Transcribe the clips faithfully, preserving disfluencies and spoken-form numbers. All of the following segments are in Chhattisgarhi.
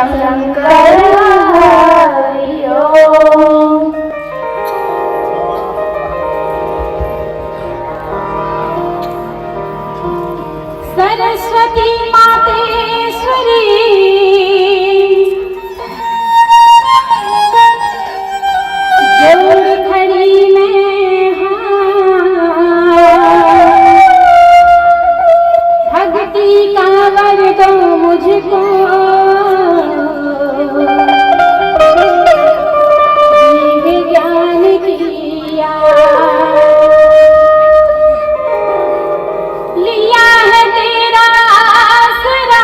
शंकर हरि ओम। सरस्वती मातेश्वरी जोड़ खड़ी मैं हाथ, भक्ति का वर दो मुझको, जीव ज्ञान की आस। लिया है तेरा आसरा,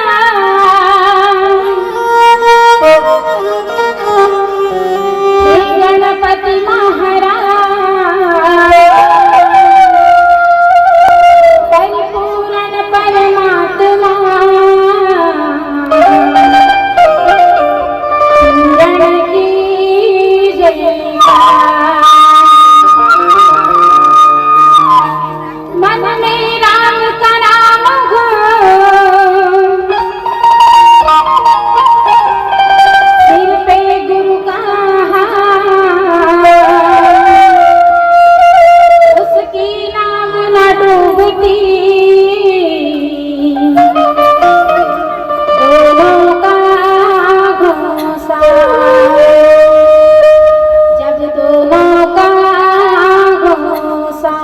हे गणपति महाराज, परिपूर्ण परमात्मा, पूर्ण की जयकार। मन में राम का नाम हो, सिर पे गुरु का हाथ, उसकी नाव ना डूबती, दोनों का घोंसा, जब दोनों का घोंसा।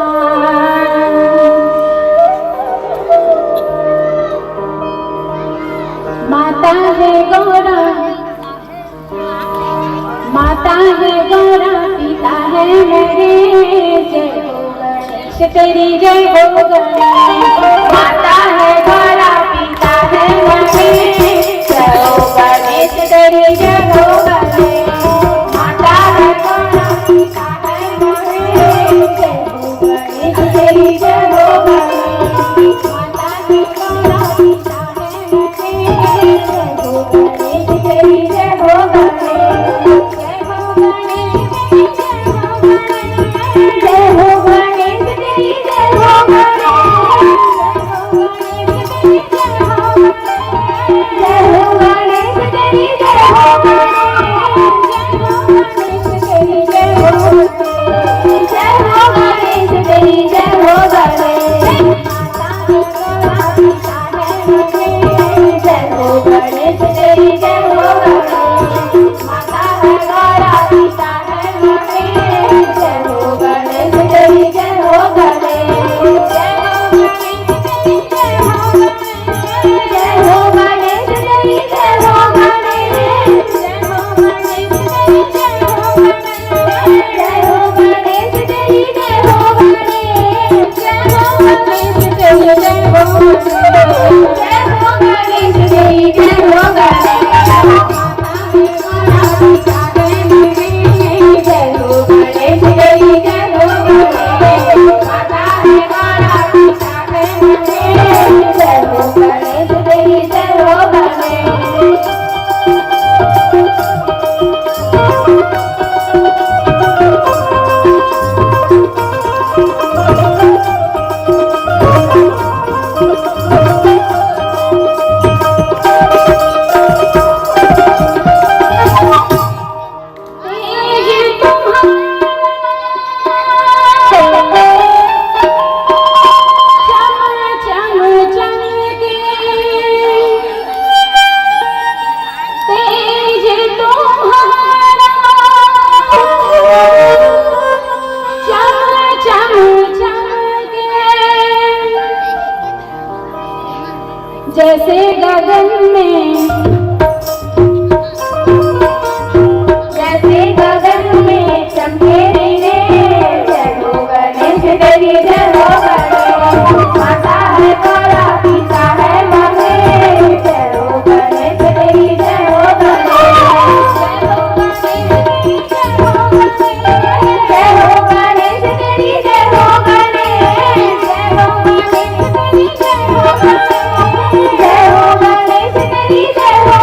माता है गौरा, माता है गौरा, पिता है महेश। जय हो गणेश, तेरी जय हो गणेश। माता है गौरा, पिता है महेश। जय हो गणेश, तेरी जय हो गणेश। माता है गौरा, पिता है महेश। जय हो गणेश, तेरी जय हो गणेश। माता है गौरा, पिता है जैसे गगन में, जैसे गगन में चमके रे, जय हो गणेश तेरी जय हो गणेश। माता है गौरा, पिता है महेश। जय हो गणेश तेरी जय हो गणेश। जय हो गणेश तेरी जय हो गणेश। जय हो गणेश तेरी जय हो गणेश। जय हो गणेश तेरी जय हो गणेश। जय हो गणेश तेरी जय हो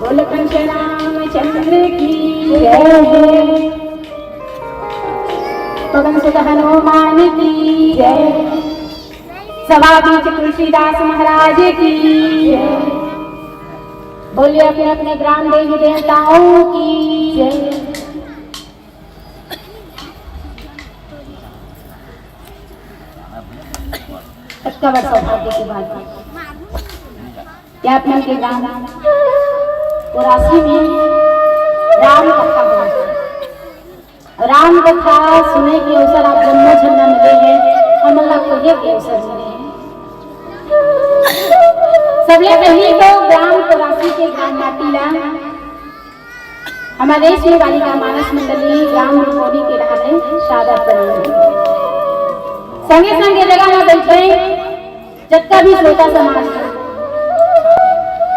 बोल कंस रामचंद्र की जय। पवन सुत हनुमान की जय। सभा बीच तुलसीदास महाराज की जय। बोलिए अपने अपने ग्राम देवी देवताओं की जय। कतका बड़ सौभाग्य की बात है कि आप मन के ग्राम कोरासी में राम कथा हो। राम कथा सुने के अवसर आप जम्मो झन ला मिले हे, हमन ला कहे के अवसर मिले हे। सबले पहली तो ग्राम कोरासी के ग्राम माटी ला हमर देश में बालिका मानस मंडली ग्राम रुपौली के डहार ले सादर प्रणाम। संगे संगे जगह में बैठे जतका भी श्रोता समाज हे,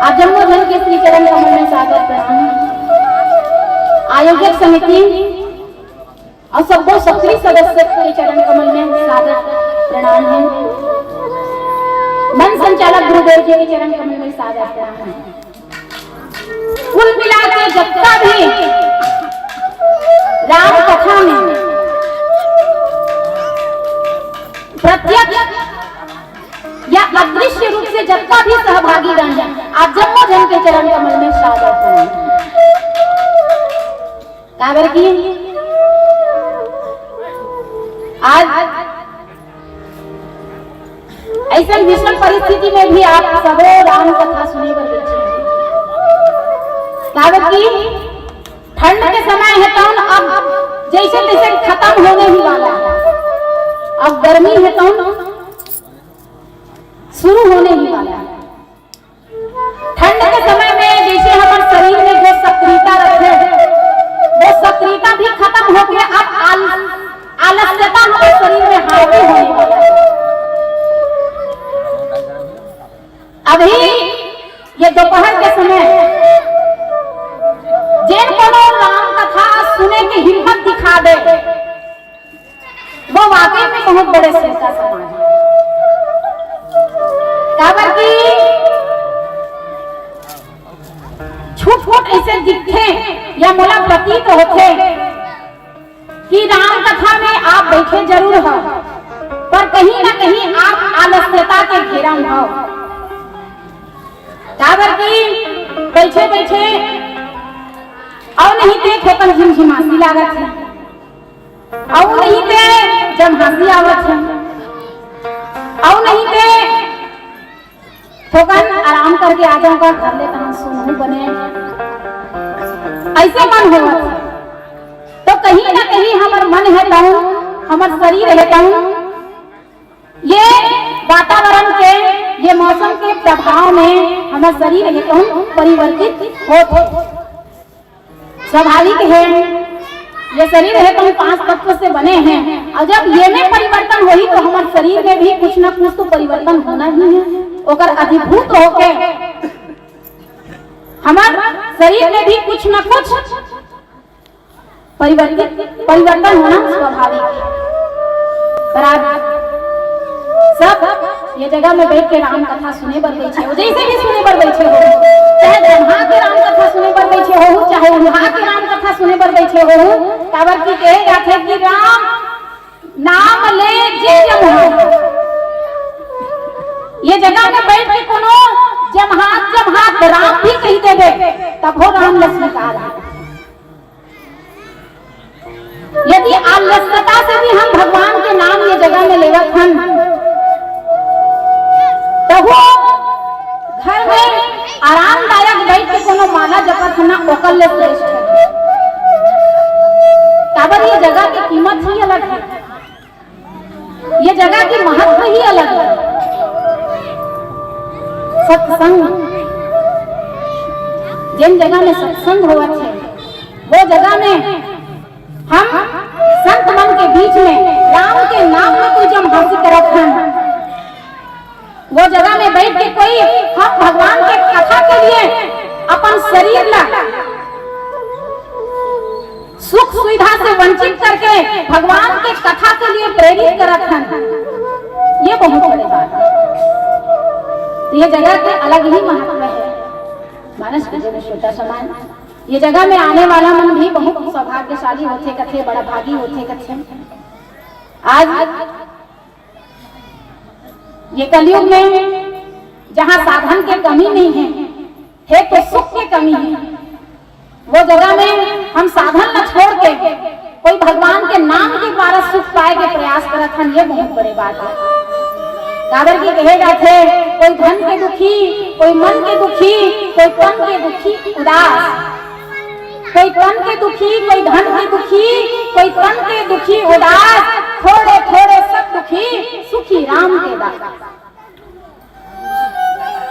आप जम्मो झन के श्री चरण कमल में सादर प्रणाम। आयोजक समिति अउ सब्बो सक्रिय सदस्य के चरण कमल में सादर प्रणाम हे। मंच संचालक गुरुदेव जी के चरण कमल में सादर प्रणाम हे। कुल मिला के जतका भी राम कथा में प्रत्यक्ष या अदृश्य रूप से जतका भी सहभागी रहे हे, आप जम्मो झन के चरण कमल में सादर प्रणाम। काबर कि आज अइसन विषम परिस्थिति में भी आप सबो राम कथा सुने बर बैठे हे। काबर कि ठंड के समय हे तउन अब जइसे तइसे खतम होने ही वाला हे, अब गर्मी हे तउन शुरू होने ही वाला हे। ठंड के समय में जइसे हमर शरीर में जो सक्रियता रहिथे, वो सक्रियता भी खतम होके अब आल-, आलस्यता हमर शरीर में हावी होने वाला हे। अभी ये दोपहर के समय जेन कोनो राम कथा सुने के हिम्मत दिखा दे, वो वाकई में बहुत बड़े श्रोता समाज हे। काबर कि छुटपुट अइसे दिखथे या मोला प्रतीत होथे कि राम कथा में आप बैठे जरूर हो, पर कहीं ना कहीं आप आलस्यता के घेरा में हो। काबर कि बैठे बैठे अउ नहीं ते थोकन झिमझिमासी लागत हे, अउ नहीं ते जमहासी आवत हे, अउ नहीं ते थोकन आराम करके आ जाहूं घर ले, तहां सुनहूं बने, अइसे मन होवत हे। तो कहीं ना कहीं हमर मन हे तउन, हमर शरीर हे तउन, ये वातावरण के ये मौसम के प्रभाव में हमर शरीर हे तहूँ परिवर्तित होत हे। स्वाभाविक हे, ये शरीर हे तहूँ पांच तत्व से बने हे, अउ जब ये में परिवर्तन होही तो हमर शरीर में भी कुछ न कुछ तो परिवर्तन होना ही हे। ओकर अधिभूत होके हमर शरीर में भी कुछ न कुछ परिवर्तित, परिवर्तन होना स्वाभाविक हे। पर आप सब ये जगह में बैठ के राम कथा सुने बर बैठे हो, जैसे भी सुने बर बैठे हो, चाहे जम्हा के राम कथा सुने बर बैठे हो, चाहे उल्हा के राम कथा सुने बर बैठे हो, काबर कि कहे जाथे कि राम नाम ले जे जम्हा। ये जगह में बैठ के कोनो जम्हात जम्हात राम भी कहि देबे, तभो राम ल स्वीकार हे। यदि आलस्यता से भी हम भगवान के नाम ये जगह में लेवत हन, तभो घर में आरामदायक बैठ के कोनो माला जपत हन ना, ओकर ले श्रेष्ठ हे। काबर ये जगह के कीमत ही अलग हे, ये जगह के महत्व ही अलग हे। सत्संग, जिन जगह में सत्संग होवत हे, वो जगह में हम संत मन के बीच में राम के नाम में कोई जब हंसी करत हन, वो जगह में बैठ के कोई हम भगवान के कथा के लिए अपन शरीर ला सुख सुविधा से वंचित करके भगवान के कथा के लिए प्रेरित करत हन, ये बहुत बड़ी बात हे। तो ये जगह के अलग ही महत्व हे। मानस के जगह श्रोता समान, ये जगह में आने वाला मन भी बहुत सौभाग्यशाली होथे कथे, बड़ा भागी होथे कथे। आज ये कलयुग में जहाँ साधन के कमी नहीं हे, हे तो सुख के कमी हे, वो जगह में हम साधन ला छोड़ के कोई भगवान के नाम के द्वारा सुख पाए के प्रयास करत हन, ये बहुत बड़ी बात हे। काबर कि कहे जाथे, कोई धन के दुखी, कोई मन के दुखी, कोई तन के दुखी, उदास। कोई तन के दुखी, कोई धन के दुखी, कोई तन के दुखी, उदास, थोड़े थोड़े सब दुखी, सुखी राम के दास।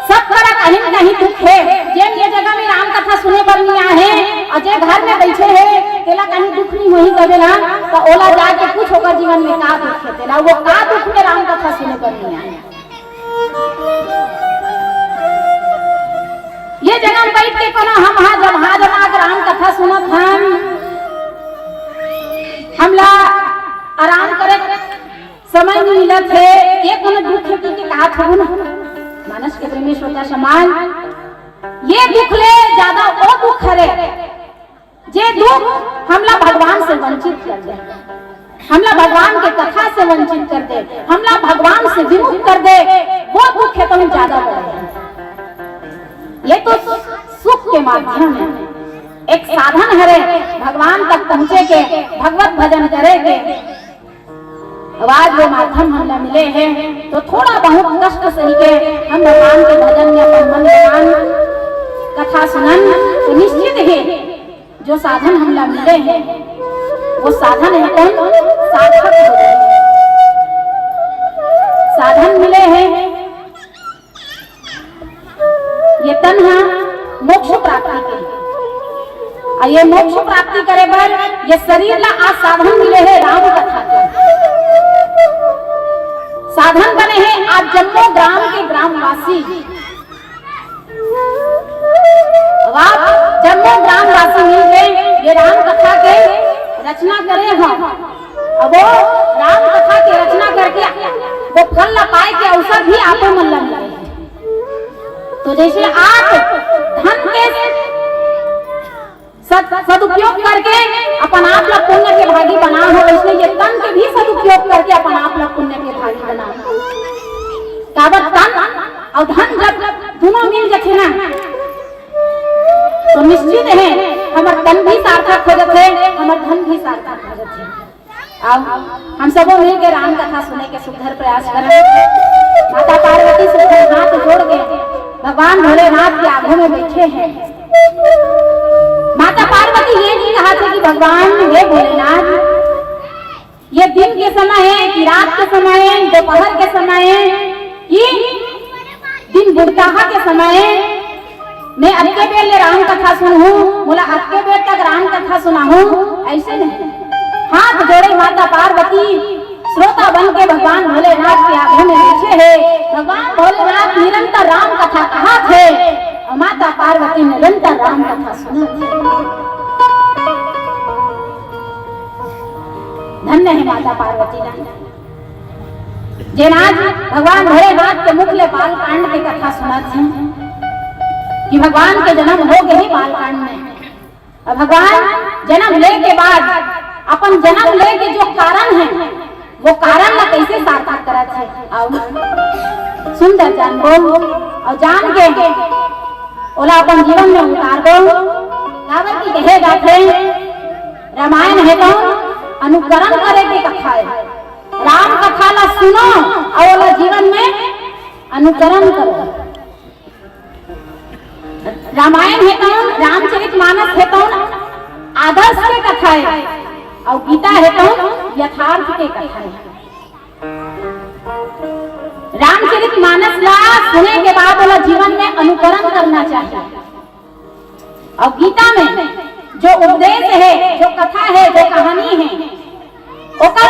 सब करा कहीं न कहीं दुख हे। जेन ये जगह में राम कथा सुने बर नइ आए हे अउ जे घर में बैठे हे, तेला कहीं दुख नइ होही कबे ना, त ओला जाके पूछ, ओकर जीवन में का दुख हे, तेला वो का दुख में राम कथा सुने बर नइ आए हे। ये जगह में बैठ के कोनो हम हा जब हा जब हा राम कथा सुनत हन, हमला आराम करे समय नइ मिलत हे, ये कोनो दुख हे कि, कि कहा थोड़ू ना। मानस के प्रेमी श्रोता समाज, ये दुख ले ज्यादा वो दुख हरे, जे दुख हमला भगवान से वंचित कर दे, हमला भगवान के कथा से वंचित कर दे, हमला भगवान से विमुख कर दे, वो दुख हे तो ज्यादा बड़े हे। ये तो सुख के माध्यम हे, एक साधन हरे भगवान तक पहुँचे के, भगवत भजन करे के। अब आज वो माध्यम हमला मिले हे, तो थोड़ा बहुत कष्ट सही के हम भगवान के भजन में अपन मन लगान, कथा सुनन, तो निश्चित ही जो साधन हमला मिले हे, वो साधन हे कौन? सार्थक हो जाए। साधन मिले हे, ये तन हा मोक्ष प्राप्ति के, अउ ये मोक्ष प्राप्ति करे बर ये शरीर ला आज साधन मिले हे राम कथा के। साधन बने हे आज जम्मो ग्राम के ग्रामवासी। अब आप जम्मो ग्रामवासी मिलके ये राम कथा के रचना करे हो। अब वो राम कथा के रचना करके वो फल ला पाए के अवसर भी आपो मन ला मिले। तो जैसे आप धन के सद-, सदुपयोग करके अपन आप ला पुण्य के भागी बना हो, वैसे ये तन के भी सदुपयोग करके अपन आप ला पुण्य के भागी बना। काबर तन अउ धन जब दोनों मिल जाथे ना, तो निश्चित हे हमर तन भी सार्थक हो जाथे, हमर धन भी सार्थक हो जाथे। अब हम सबो मिल के राम कथा सुने के सुघर प्रयास करन। माता पार्वती सुघर हाथ जोड़ के भगवान भोलेनाथ के आगू में बैठे हे। माता पार्वती ये नइ कहा थे कि भगवान हे भोलेनाथ, ये दिन के समय हे कि रात के समय हे, दोपहर के समय हे कि बुढ़ताहा के समय में अतके बेर ले राम कथा सुनहूं, मोला अतके बेर तक राम कथा सुनाहूं, अइसे नहीं। हाथ जोड़े माता पार्वती श्रोता बन के भगवान भोलेनाथ के आगू में बइठे हे। भगवान भोलेनाथ निरंतर राम कथा कहत हे अउ माता पार्वती निरंतर राम कथा सुनत हे। धन्य हे माता पार्वती ना, जेन आज भगवान भोलेनाथ के मुख ले बाल कांड के कथा सुनत हे कि भगवान के जन्म हो गे हे बाल कांड में। अउ भगवान जन्म ले के बाद अपन जन्म ले के जो कारण हे, वो कारण ला कइसे सार्थक करत हे। अउ सुंदर जानबो अउ जान के ओला अपन जीवन में उतारबो। काबर कि कहे जाथे, रामायण हे तो अनुकरण करे के कथा हे। राम कथा ला सुनो अउ ओला जीवन में अनुकरण करो। रामायण हे तो, रामचरित मानस हे तो आदर्श के कथा हे, अउ गीता हे तो यथार्थ के कथा हे। रामचरित मानस ला सुने के बाद ओला जीवन में अनुकरण करना चाहिए। अउ गीता में जो उपदेश हे, जो कथा हे, जो कहानी हे, ओकर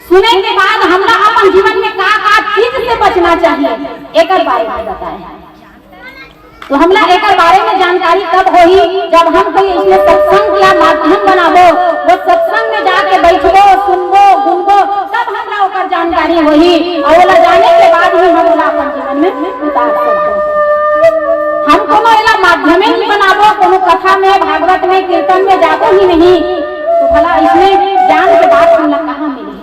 सुने के बाद हमला अपन जीवन में का का चीज से बचना चाहिए, एकर बारे में बताए। तो हमला एकर बारे में जानकारी तब होही, जब हम कोई अइसने सत्संग ला माध्यम बनाबो, वो सत्संग में जाके बइठबो, सुनबो, गुनबो, तब हमला ओकर जानकारी होही। अउ ओला जाने के बाद ही हम ओला अपन जीवन में उतार सकबो। हम कोनो एला माध्यमे नहीं बनाबो, कोनो कथा में, भागवत में, कीर्तन में जाबो ही नहीं, तो भला अइसने ज्ञान के बात हमला कहाँ मिलही?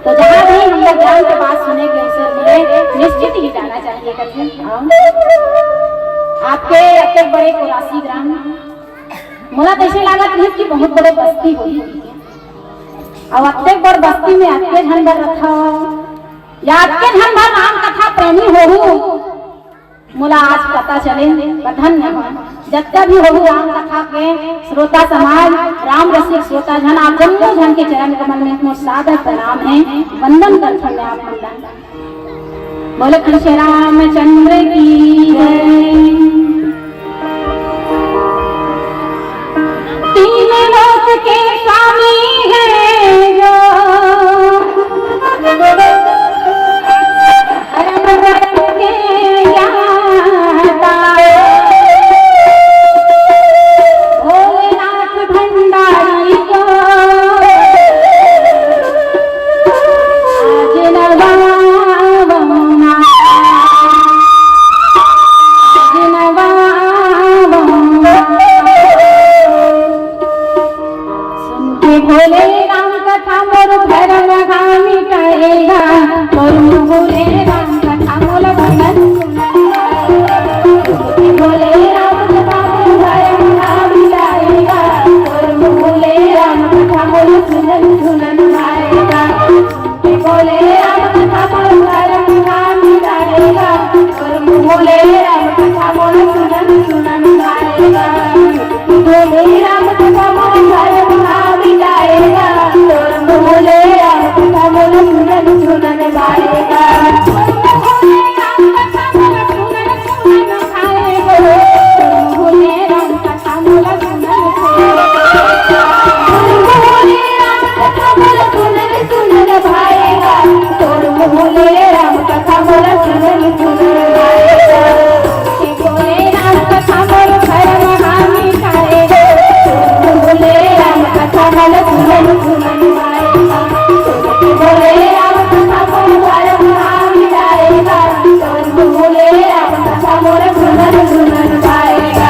तो जहाँ भी हमला ज्ञान के बात सुने के अवसर मिले, निश्चित ही जाना चाहिए कथे। हाँ। आपके अतेक बड़े कोरासी ग्राम, मोला तो अइसे लागत रहिस कि बहुत बड़े बस्ती होही, अउ अतेक बड़ बस्ती में अतके झन बर रथव, या अतके झन बर राम कथा प्रेमी होहू, मोला आज पता चले, पर धन्य हो। जतका भी होहू राम कथा के श्रोता समाज, राम रसिक श्रोता झन, आप जम्मो झन के चरण कमल में मोर सादर प्रणाम हे, वंदन करथन मैं आप मन ला। बोलो कृष्ण श्री रामचंद्र की जय। तीन लोक के स्वामी हे जो, धर्म कर्म के ज्ञाता, भोलेनाथ भंडारी को आज नवावो ना, आज नवावो ना। सुन के भोले राम कथा मोर भरम हा मिटाएगा, मोर भोले राम कथा मोला सुनन सुनन। सुन के भोले राम कथा मोर भरम हा मिटाएगा, मोर भोले राम कथा मोला सुनन सुनन आएगा। सुन के भोले राम कथा मोर भरम हा मिटाएगा, मोर भोले राम कथा मोला सुनन सुनन आएगा। भोले राम कथा मोर भरम हा मिटाएगा, तोर भोले राम कथा मोर सुनन सुनन भाएगा। भोले राम कथा मोर सुनन सुनन भाएगा, तोर भोले राम कथा मोर सुनन सुनन भाएगा। भोले राम कथा मोर सुनन सुनन भाएगा, तोर भोले राम कथा मोर सुनन सुनन भाएगा। भोले राम कथा मोर भरम हा मिटाएगा। भोले राम कथा मोला सुनन सुनन आएगा। भोले राम कथा मोर भरम हा मिटाएगा। भोले राम कथा मोला सुनन सुनन आएगा।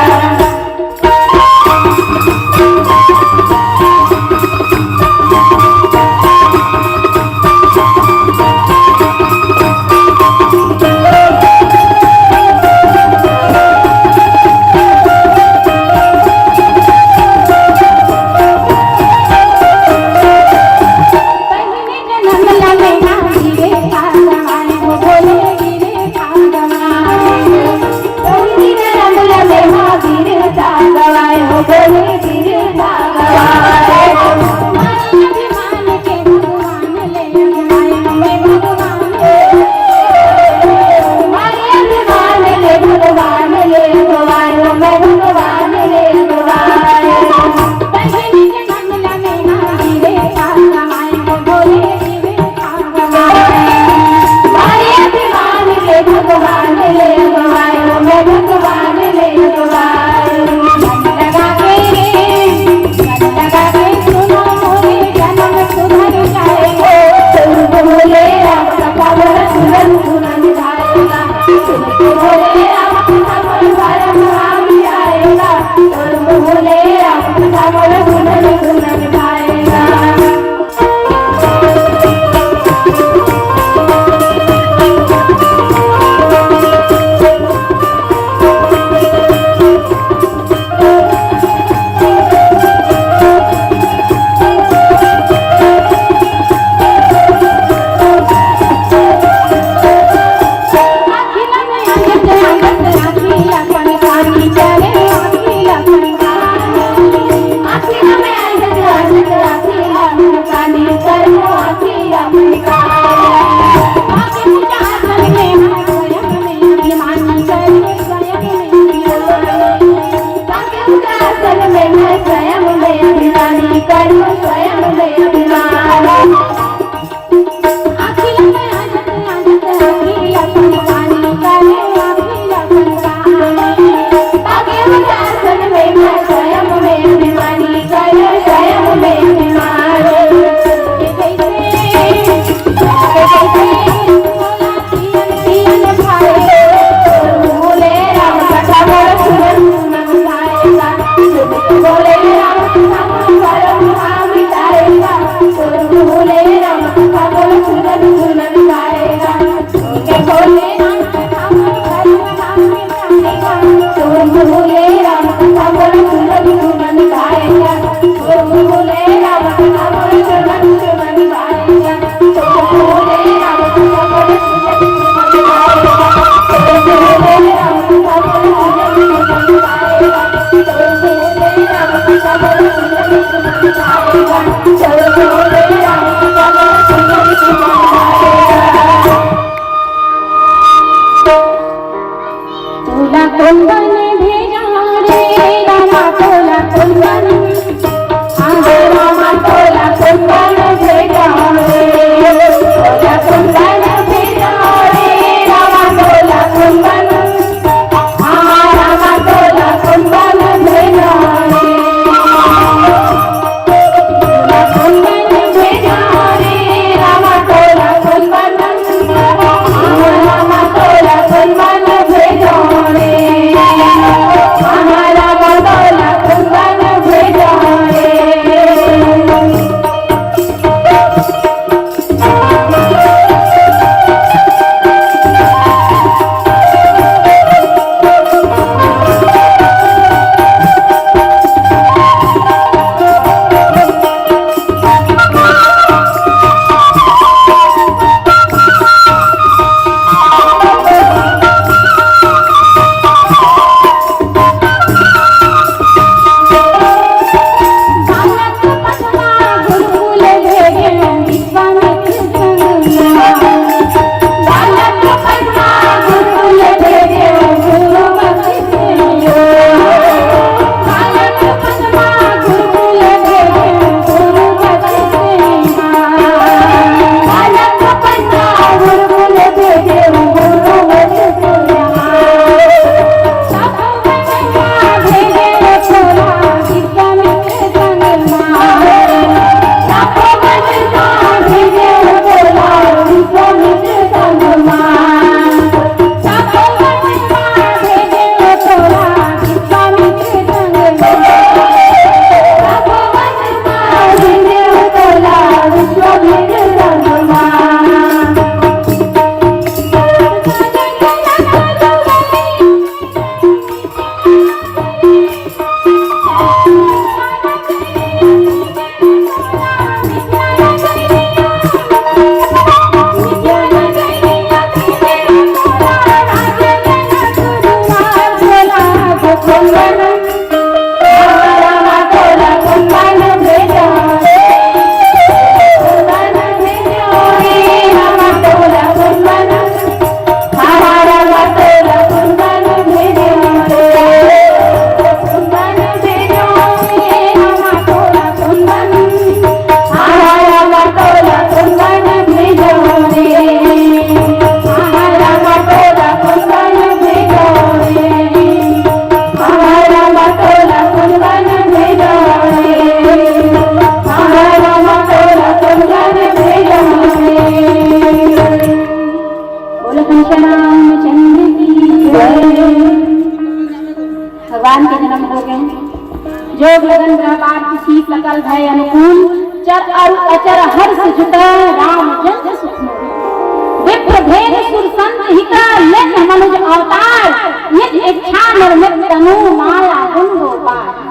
जोग लगन रहबार किसी सकल भय अनुकूल, चर अरु अचर हर्ष जुटै राम जन्म सुख मोर। विप्र भेद सुर संत हित लेत मनुज अवतार, निज इच्छा निर्मित तनु माया गुण गोपाल।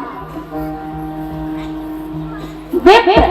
विप्र